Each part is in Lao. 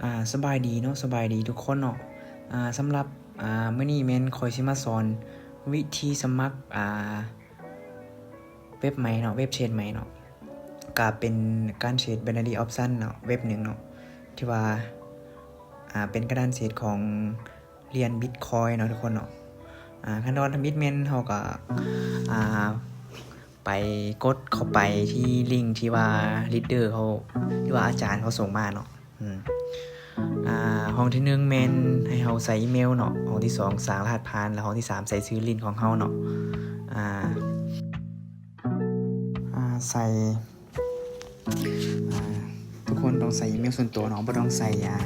ອາ ສະບາຍດີເນາະ ສະບາຍດີທຸກຄົນເນາະ. ອາ ສຳລັບ ອາ ມື້ນີ້ແມ່ນຂ້ອຍຊິມາສອນວິທີສະໝັກ ອາ ເວັບໃໝ່ເນາະ ເວັບເທຣດໃໝ່ເນາະ ກະເປັນການເທຣດ binary option ເນາະ ເວັບໜຶ່ງເນາະ ທີ່ວ່າ ອາ ເປັນການເທຣດຂອງຫຼຽນ Bitcoin ເນາະທຸກຄົນເນາະ. ອາ ຂັ້ນຕອນທຳອິດແມ່ນເຮົາກະ ອາ ໄປກົດເຂົ້າໄປທີ່ລິ້ງທີ່ວ່າ leader ເຂົາ ຫຼືວ່າອາຈານເຂົາສົ່ງມາເນາະ. ອືມ ອາ ຫ້ອງທີໜຶ່ງແມ່ນໃຫ້ເຮົາໃສ່ອີເມວເນາະ, ຫ້ອງທີສອງສ້າງລະຫັດຜ່ານ ແລະ ຫ້ອງທີສາມໃສ່ຊື່ຫຼິ້ນຂອງເຮົາເນາະ. ອາ ອາ ໃສ່ ອາ ທຸກຄົນຕ້ອງໃສ່ອີເມວສ່ວນຕົວເນາະ, ບໍ່ຕ້ອງໃສ່ ອາ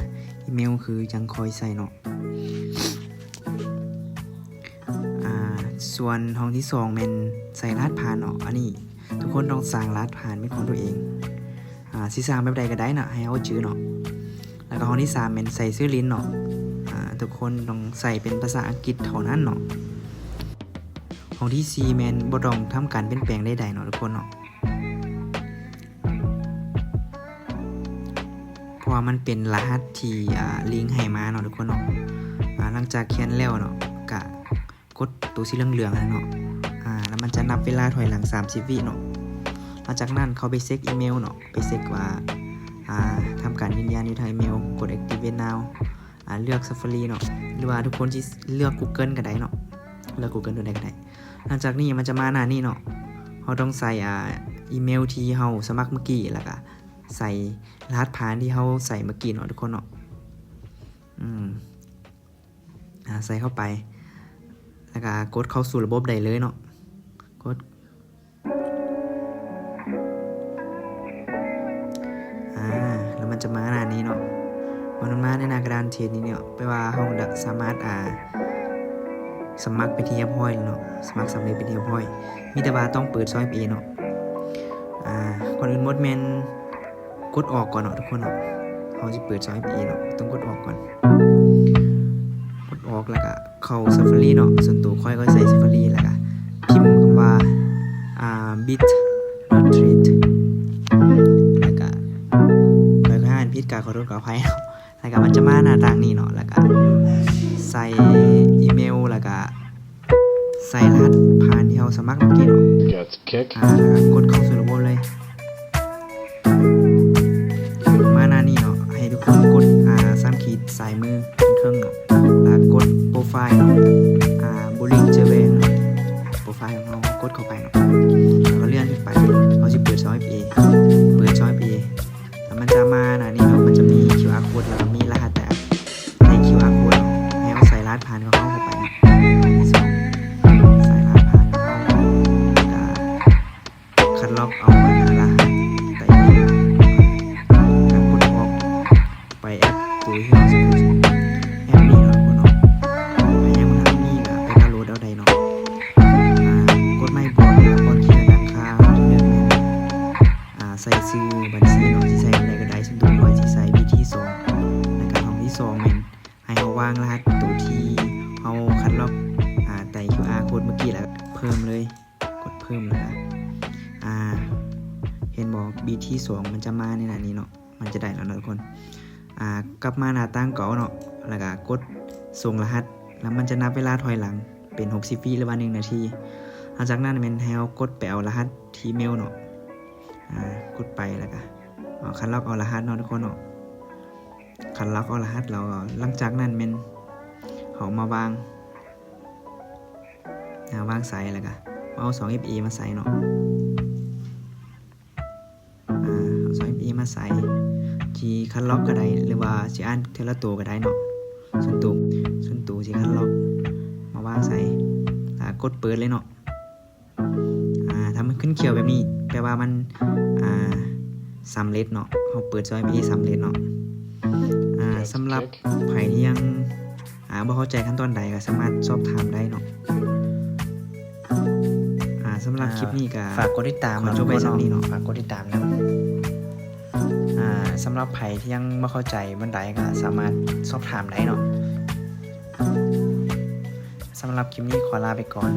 ອີເມວຄືຈັ່ງຂ້ອຍໃສ່ເນາະ. ອາ ສ່ວນຫ້ອງທີສອງແມ່ນໃສ່ລະຫັດຜ່ານເນາະ, ອັນນີ້ທຸກຄົນຕ້ອງສ້າງລະຫັດຜ່ານເປັນຂອງຕົວເອງ. ອາ ຊິສ້າງແບບໃດກໍໄດ້ເນາະ ໃຫ້ເຮົາຈື່ເນາະ. ແລ້ວກໍຫ້ອງທີສາມແມ່ນໃສ່ຊື່ຫຼິ້ນເນາະ, ອາ ທຸກຄົນຕ້ອງໃສ່ເປັນພາສາອັງກິດເທົ່ານັ້ນເນາະ. ຫ້ອງທີສີ່ແມ່ນບໍ່ຕ້ອງທຳການປ່ຽນແປງໃດໆເນາະທຸກຄົນເນາະ. ເພາະວ່າມັນເປັນລະຫັດທີ່ ອາ ລິ້ງໃຫ້ມາເນາະທຸກຄົນເນາະ. ອາ ຫຼັງຈາກຂຽນແລ້ວເນາະ ກະກົດໂຕສີເຫຼືອງໆຫັ້ນເນາະ, ອາ ແລ້ວມັນຈະນັບເວລາຖອຍຫຼັງສາມສິບວິເນາະ. ຫຼັງຈາກນັ້ນເຂົ້າໄປເຊັກອີເມວເນາະ, ໄປເຊັກວ່າ ອາ ທຳການຢືນຢັນຢູ່ທາງອີເມວ, ກົດ activate now. ອາ ເລືອກ Safari ເນາະ ຫຼືວ່າທຸກຄົນຊິເລືອກ Google ກໍໄດ້ເນາະ, ເລືອກ Google ຕົວໃດກໍໄດ້. ຫຼັງຈາກນີ້ມັນຈະມາໜ້ານີ້ເນາະ, ເຮົາຕ້ອງໃສ່ ອາ ອີເມວທີ່ເຮົາສະໝັກເມື່ອກີ້ ແລ້ວກະໃສ່ລະຫັດຜ່ານທີ່ເຮົາໃສ່ເມື່ອກີ້ເນາະທຸກຄົນເນາະ. ອືມ ອາ ໃສ່ເຂົ້າໄປ ແລ້ວກະກົດເຂົ້າສູ່ລະບົບໄດ້ເລີຍເນາະ, ກົດ ອາ ແລ້ວມັນຈະມາໜ້ານີ້ເນາະ. ມັນມາໃນໜ້າກະດານເທຣດນີ້ເນາະ, ແປວ່າເຮົາສາມາດ ອາ ສະໝັກເປັນທີ່ຮຽບຮ້ອຍແລ້ວເນາະ, ສະໝັກສຳເລັດເປັນທີ່ຮຽບຮ້ອຍ. ມີແຕ່ວ່າຕ້ອງເປີດ Safari ເນາະ. ອາ ກ່ອນອື່ນໝົດແມ່ນ ກົດອອກກ່ອນເນາະທຸກຄົນເນາະ. ເຮົາຊິເປີດ Safari ເນາະ, ຕ້ອງກົດອອກກ່ອນ. ກົດອອກແລ້ວກະເຂົ້າ Safari ເນາະ. ສ່ວນໂຕຂ້ອຍ ຂ້ອຍໃຊ້ Safari ແລ້ວກະພິມຄຳວ່າ ອາ Bit Retreat ແລ້ວກະ ຂ້ອຍ ຂ້ອຍອ່ານຜິດ ກະຂໍໂທດຂໍອະໄພເນາະ. ແລ້ວກະມັນຈະມາໜ້າຕ່າງນີ້ເນາະ, ແລ້ວກະໃສ່ອີເມວ ແລ້ວກະ ໃສ່ລະຫັດຜ່ານທີ່ເຮົາສະໝັກເມື່ອກີ້ເນາະ. ອາ ແລ້ວກໍກົດເຂົ້າສູ່ລະບົບເລີຍ. ມາໜ້ານີ້ເນາະ, ໃຫ້ທຸກຄົນກົດ ອາ ສາມຂີດຊ້າຍມືເທິງເນາະ, ແລ້ວກົດໂປຣໄຟລ໌ເນາະ, ອາ Boolean Server ໂປຣໄຟລ໌ຂອງເຮົາ, ກົດເຂົ້າໄປເນາະ, ແລ້ວກໍເລື່ອນຂຶ້ນໄປ. ເຮົາຊິເປີດ Safari ເປີດ Safari ແລ້ວມັນຈະມາໜ້ານີ້ເນາະ, ມັນຈະມີ QR code ແລ້ວກໍມີລະຫັດແຕ່ ໃນ QR code ໃຫ້ເຮົາໃສ່ລະຫັດຜ່ານຂອງເຮົາເຂົ້າໄປ. ໃສ່ລະຫັດຜ່ານຂອງເຮົາ ແລ້ວກະຄັດລອກເອົາລະຫັດໄປ ແລ້ວກົດອອກໄປແອັບໂຕທີ່ເຮົາຊິກົດ. ແອັບນີ້ເນາະ ທຸກຄົນເນາະ, ໃຜຍັງບໍ່ທັນມີກະໄປດາວໂຫຼດເອົາໄດ້ເນາະ. ອາ ກົດໃໝ່ບອກ ແລ້ວກໍເລືອກຕັ້ງຄ່າ ເລືອກ ອາ ໃສ່ຊື່ບັນຊີເນາະ, ຊິໃສ່ແບບໃດກໍໄດ້. ສ່ວນຕົວຂ້ອຍຊິໃສ່ ບີທີສອງ ແລ້ວກະຫ້ອງທີສອງແມ່ນໃຫ້ເຮົາວາງລະຫັດໂຕທີ່ເຮົາຄັດລອກ ອາ ໃສ່ ຄິວອາ ໂຄດເມື່ອກີ້ ແລ້ວເພີ່ມເລີຍ, ກົດເພີ່ມ ແລ້ວກະ ອາ ເຫັນບໍ່ ບີທີສອງ ມັນຈະມາໃນໜ້ານີ້ເນາະ, ມັນຈະໄດ້ແລ້ວເນາະທຸກຄົນ. ອາ ກັບມາໜ້າຕ່າງເກົ່າເນາະ, ແລ້ວກະກົດສົ່ງລະຫັດ ແລ້ວມັນຈະນັບເວລາຖອຍຫຼັງເປັນຫົກສິບວິ ຫຼືວ່າໜຶ່ງນາທີ. ຫຼັງຈາກນັ້ນແມ່ນໃຫ້ເຮົາກົດໄປເອົາລະຫັດທີ່ເມວເນາະ, ອາ ກົດໄປແລ້ວກະ ເອົາ ຄັດລອກເອົາລະຫັດເນາະທຸກຄົນເນາະ, ຄັດລອກເອົາລະຫັດແລ້ວ ຫຼັງຈາກນັ້ນແມ່ນເຮົາມາວາງ ອາ ວາງໃສ່ ແລ້ວກະເອົາສອງເອັຟເອມາໃສ່ເນາະ. ອາ ເອົາສອງເອັຟເອມາໃສ່ ຊິຄັດລອກກໍໄດ້ ຫຼືວ່າຊິອ່ານເທື່ອລະໂຕກໍໄດ້ເນາະ. ສ່ວນໂຕ ສ່ວນໂຕຊິຄັດລອກມາວາງໃສ່ ອາ ກົດເປີດເລີຍເນາະ. ອາ ຖ້າມັນຂຶ້ນຂຽວແບບນີ້ ແປວ່າມັນ ອາ ສຳເລັດເນາະ, ເຮົາເປີດສອງເອັຟເອສຳເລັດເນາະ. ອາ ສຳລັບໃຜທີ່ຍັງ ອາ ບໍ່ເຂົ້າໃຈຂັ້ນຕອນໃດກໍສາມາດສອບຖາມໄດ້ເນາະ. ອາ ສຳລັບຄລິບນີ້ກໍ ອາ ຝາກກົດຕິດຕາມ ຂໍຈົບໄວ້ສ່ຳນີ້ເນາະ, ຝາກກົດຕິດຕາມນຳ. ອາ ສຳລັບໃຜທີ່ຍັງບໍ່ເຂົ້າໃຈບ່ອນໃດກໍສາມາດສອບຖາມໄດ້ເນາະ. ສຳລັບຄລິບນີ້ຂໍລາໄປກ່ອນ.